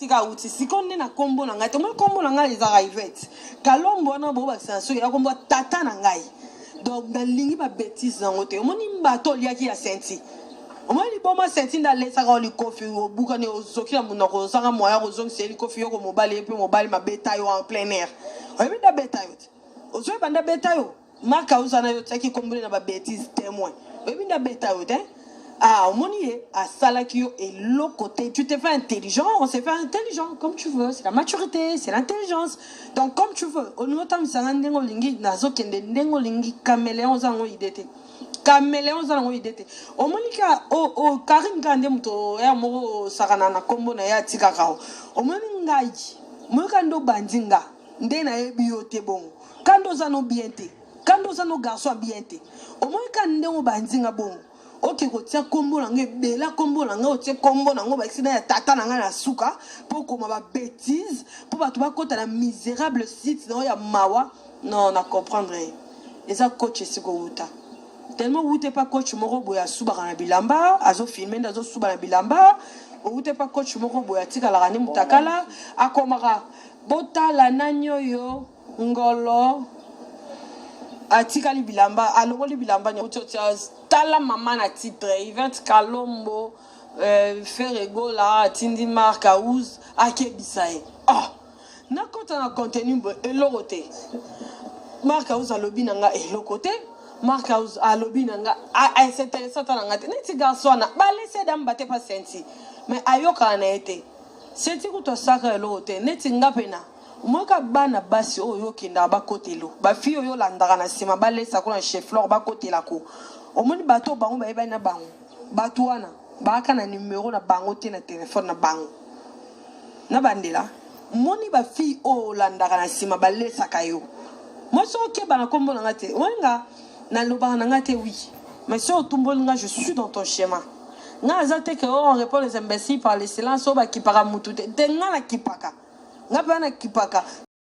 Sika awuti sikoyo nde na kombo na ngai te. Omoni kombo na ngai ezalaka Yvette Kalombo, wana bobakisa na soki ya kombo ya tata na ngai. Donc nalingi ba betise nango te. Omoni mbato oliaki ya senti, omoni liboma senti nde alesaka yo likofi, obukani, ozoki na monoko, ozanga moyen ya kozongisa ye likofi. Yoko mobali ye mpe mobali mabeta yo en plein air, oyebi nde abeta yo te, ozoyeba nde abeta yo. Marc auza na yo otiaki kombo na ba betise témoin, oyebi nde abeta yo te. Ah, omoni ye asalaki yo eloko te. Tu te fais intelligent, on se fait intelligent comme tu veux. C'est la maturité, c'est l'intelligence. Donc comme tu veux, olingi otambwisanga ndenge olingi, nazokende ndenge olingi. Caméléon, oza yango idée te. Caméléon, oza nango idée te. Omoni ka o Karine kaka nde moto ya moko osakana na nkombo na ye, atikaka o. Omoni ngai moyoka nde obandi nga nde nayebi yo te. Bongo kanda oza no bien te, kanda oza no garçon ya bien te. Omoni ka ndenge obandi nga bongo, oke kotia nkombo na ngai ebela, nkombo na ngai otie nkombo na ngo bakisi na ya tata na ngai na suka mpo koma babétise, mpo bato bakɔta na misérable site na oyo ya mawa. Non, na comprendre ye, eza coach esika owuta tellement owuta epa coach moko boye asubaka na bilamba, azofilme nde azosuba na bilamba. Owuta epa coach moko boye atikalaka nde mutakala, akomaka botala nani oyo ngolo atikali bilamba, alongoli bilamba otia. Tala mama na titre Yvette Kalombo, Ferre Gola atindi Mark House akebisa ye. Oh, nakɔta na contenu boye, eloko te. Mark House alobi na nga eloko te. Mark House alobi na nga as'intéresse ata na nga te. Neti garçon wana balese damba te pa senti, mais ayokaka na ye te. Senti kutu asaka eloko te. Neti nga mpe na omoyoka bana basi oyo okendaka bakotelo, bafille oyo olandaka na nsima, balesako na cheflor, bakotelako. Omoni bato bango bayebani na bango, bato wana baaka na numero na bango te na telefone na bango na bandela. Moni bafille oyo olandaka na nsima, balesaka yo. Moi soki okeba na nkombo na nga te, oyenga nalobaka na nga te. Oui, mais soki otumboli nga, je suis dans ton schéma. Nga aza te ke oh, on répond les imbéciles par le silence. Oyo bakipaka mutu te te, nga nakipaka, nga mpe nakipaka.